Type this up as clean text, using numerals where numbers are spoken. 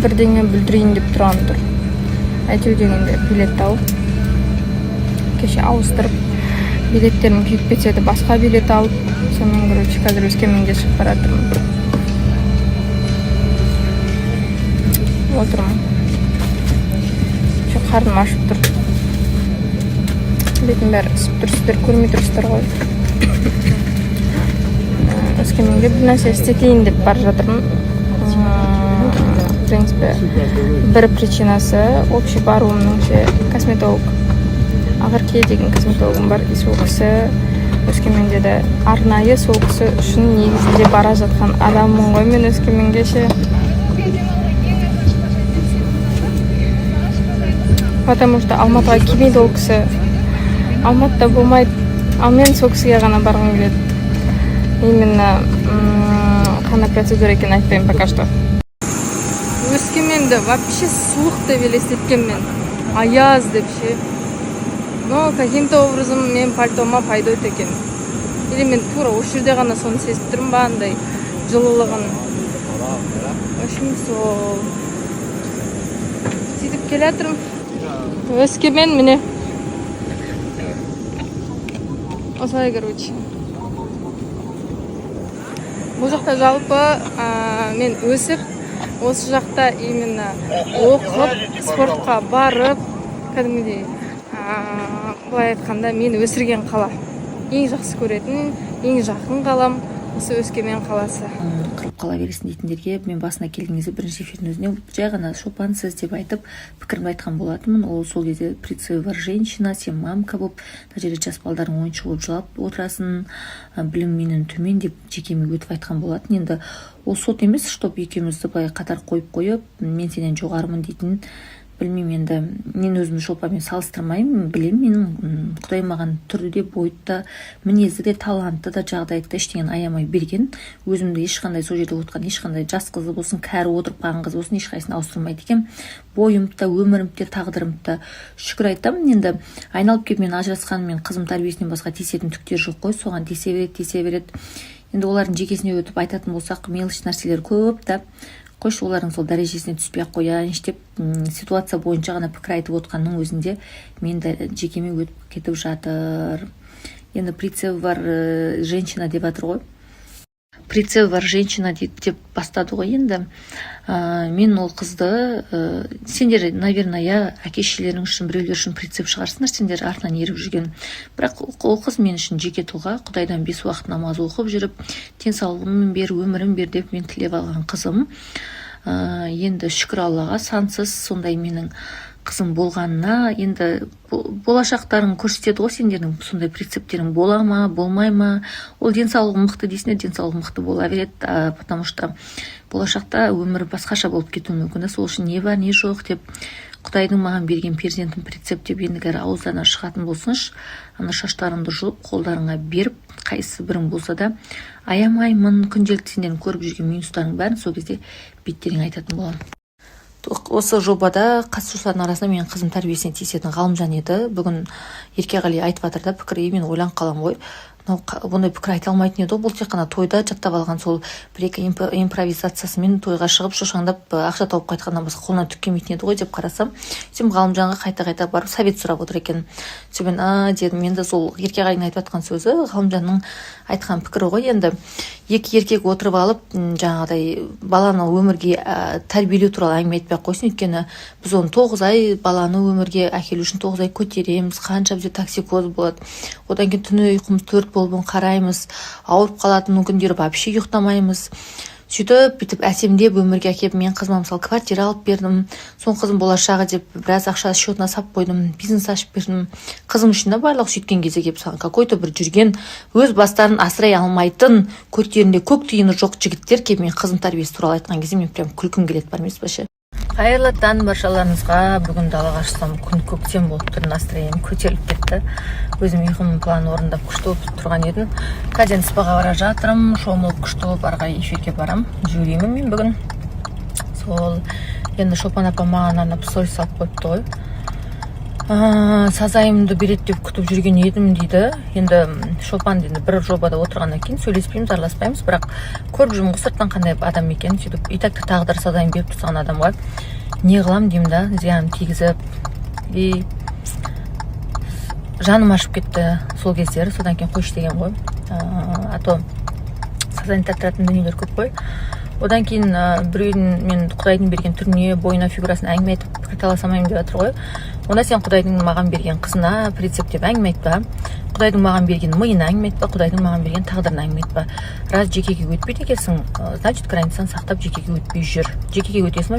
Бірдеңе бүлдірейін деп тұрған тұр. Әйтеу дегенде билет тауып, кеше ауыстырып, билеттерім күйіп кетсе де, басқа билет алып, сонымен, короче, қазір Өскеменге шығып бара жатырмын. Отырмын, еще қарным ашып тұр, бетім бәрі ісіп тұр, сіздер көрмей тұрсыздар ғой. Өскеменге бір нәрсе істетейін деп бара жатырмын. В принципе, бір причинасы общий баруымның ше, косметолог, Ақерке деген косметологым бар, и сол кісі Өскеменде де, арнайы сол кісі үшін негізінде бара жатқан адаммын ғой мен Өскеменге ше, потому что Алматыға келмейді ол кісі, Алматыда болмайды, ал мен сол кісіге ғана барғым келеді именно. Қандай процедура екенін айтпаймын пока что. Өскеменді вообще суық деп елестеткенмін, аяз деп ше, но каким-то образом мен пальтома пойдет екен, или мен тура осы жерде ғана соны сезіп тұрмын ба, андай жылылығын. В общем, сол сөйтіп келе жатырмын. Өскемен міне осылай. Короче, бұл жақта жалпы мен өсіп, осы жақта именно оқып, спортқа барып, кәдімгідей, былай айтқанда, мен өсірген қала, ең жақсы көретін, ең жақын қалам осы Өскемен қаласы. Қырылып қала бересің дейтіндерге мен басына келген кезде, бірінші эфирдің өзінде жай ғана «шопансыз» деп айтып, пікірімді айтқан болатынмын. Ол сол кезде «прицепы бар женщина, сен мамка болып, мына жерде жас балдарың ойыншық болып жылап отырасың, білімің менен төмен» деп жекеме өтіп айтқан болатын. Енді ол сот емес, чтобы екеумізді былай қатар қойып қойып, мен сенен жоғарымын дейтін. Білмеймін енді, мен өзімді Шолпанмен салыстырмаймын. Білемін, менің құдай маған түрді де, бойды да, мінезді де, талантты да, жағдайды да, ештеңені аямай берген. Өзімді ешқандай сол жерде отырған ешқандай жас қызы болсын, кәрі отырып қалған қыз болсын, ешқайсысын ауыстырмайды екенмін. Бойымды да, өмірімді де, тағдырымды да шүкір айтамын. Енді айналып келіп, мен ажырасқанымен, қызым тәрбиесінен басқа тиісетін түктер жоқ қой. Соған тиісе береді, тиісе береді. Енді олардың жекесіне өтіп айтатын болсақ, мелочь нәрселер көп та. Қойшы, олардың сол дәрежесіне түспей ақ қояйыншы деп, ситуация бойынша ғана пікір айтып отқанның өзінде мен де жекеме өтіп кетіп жатыр. Енді «прицеп бар женщина» деп жатыр ғой, «прицеп бар женщина» деп бастады ғой. Енді мен ол қызды, сендер, наверное, иә, әке шешелерің үшін, біреулер үшін прицеп шығарсыңдар, сендер артынан еріп жүрген. Бірақ ол қыз мен үшін жеке тұлға. Құдайдан бес уақыт намаз оқып жүріп, денсаулығын бер, өмірін бер деп мен тілеп алған қызым. Енді шүкір Аллаға, сансыз сондай менің қызым болғанына. Енді болашақтарың көрсетеді ғой сендердің, сондай прицептерің бола ма, болмай ма. Ол денсаулығы мықты дейсіңдер, денсаулығы мықты бола береді, потому что болашақта өмір басқаша болып кетуі мүмкін да. Сол үшін не бар, не жоқ деп, құдайдың маған берген перзентім прицеп деп ендігәрі ауыздарынан шығатын болсыншы, ана шаштарыңды жұлып, қолдарыңа беріп, қайсы бірің болса да аямаймын. Күнделікті сендердің көріп жүрген минустарың бәрін сол кезде беттеріңе айтатын боламын. Осы жобада қатысушылардың арасында менің қызым тәрбиесіне тиісетін Ғалымжан еді. Бүгін Еркеғали айтып жатыр да пікір, и мен ойланып қаламын ғой: мынау бұндай пікір айта алмайтын еді ғой, бұл тек қана тойда жаттап алған сол бір екі импровизациясымен тойға шығып, шошаңдап, ақша тауып қайтқаннан басқа қолынан түк келмейтін еді ғой деп қарасам, сөйтсем, Ғалымжанға қайта қайта барып совет сұрап отыр екен. Сонымен «а» дедім. Енді сол Еркеғалидың айтып жатқан сөзі Ғалымжанның айтқан пікірі ғой. Енді екі еркек отырып алып, жаңағыдай баланы өмірге тәрбиелеу туралы әңгіме айтпай ақ қойсын, өйткені біз оны 9 ай, баланы өмірге әкелу үшін 9 ай көтереміз, қанша бізде токсикоз болады, одан кейін түні ұйқымыз төрт болып, оны қараймыз, ауырып қалатын күндері вообще ұйықтамаймыз. Сөйтіп, бүйтіп әсемдеп өмірге әкеліп, мен қызыма, мысалы, квартира алып бердім, соның қызым болашағы деп біраз ақша счетына салып қойдым, бизнес ашып бердім қызым үшін да барлығы. Сөйткен кезде келіп саған какой-то бір жүрген, өз бастарын асырай алмайтын, көттерінде көк тиыны жоқ жігіттер келіп, мен қызым тәрбиесі туралы айтқан кезде мен прям күлкім келеді бар емес па ше. Қайырлы таң баршаларыңызға! Бүгін далаға шықсам, күн көктем болып тұр, настроением көтеріліп кетті. Өзім ұйқымның планын орындап, күшті болып тұрған едім. Қазір енді спаға бара жатырмын, шомылып, күшті болып, ары қарай эфирге барамын. Жүгіремін мен бүгін. Сол енді Шолпан апа маған арнап сторис салып қойыпты ғой. Сазайымды береді деп күтіп жүрген едім дейді. Енді Шолпан енді бір жобада отырғаннан кейін сөйлеспейміз, араласпаймыз, бірақ көріп жүрмін ғой сырттан қандай адам екенін. Сөйтіп, и так тағдыр сазайын беріп тастаған адамға не қыламын деймін да, зиянын тигізіп. И жаным ашып кетті сол кездері. Содан кейін қойшы деген ғой, а то сазайын тарттыратын дүниелер көп қой. Одан кейін біреудің, мен құдайдың берген түріне, бойына, фигурасына әңгіме айтып, пікір таласа алмаймын деп жатыр ғой. Онда сен құдайдың маған берген қызына прицеп деп әңгіме айтпа, құдайдың маған берген миына әңгіме айтпа, құдайдың маған берген тағдырына әңгіме айтпа. Раз жекеге өтпейді екенсің, значит, границаны сақтап, жекеге өтпей жүр. Жекеге өтесің ба?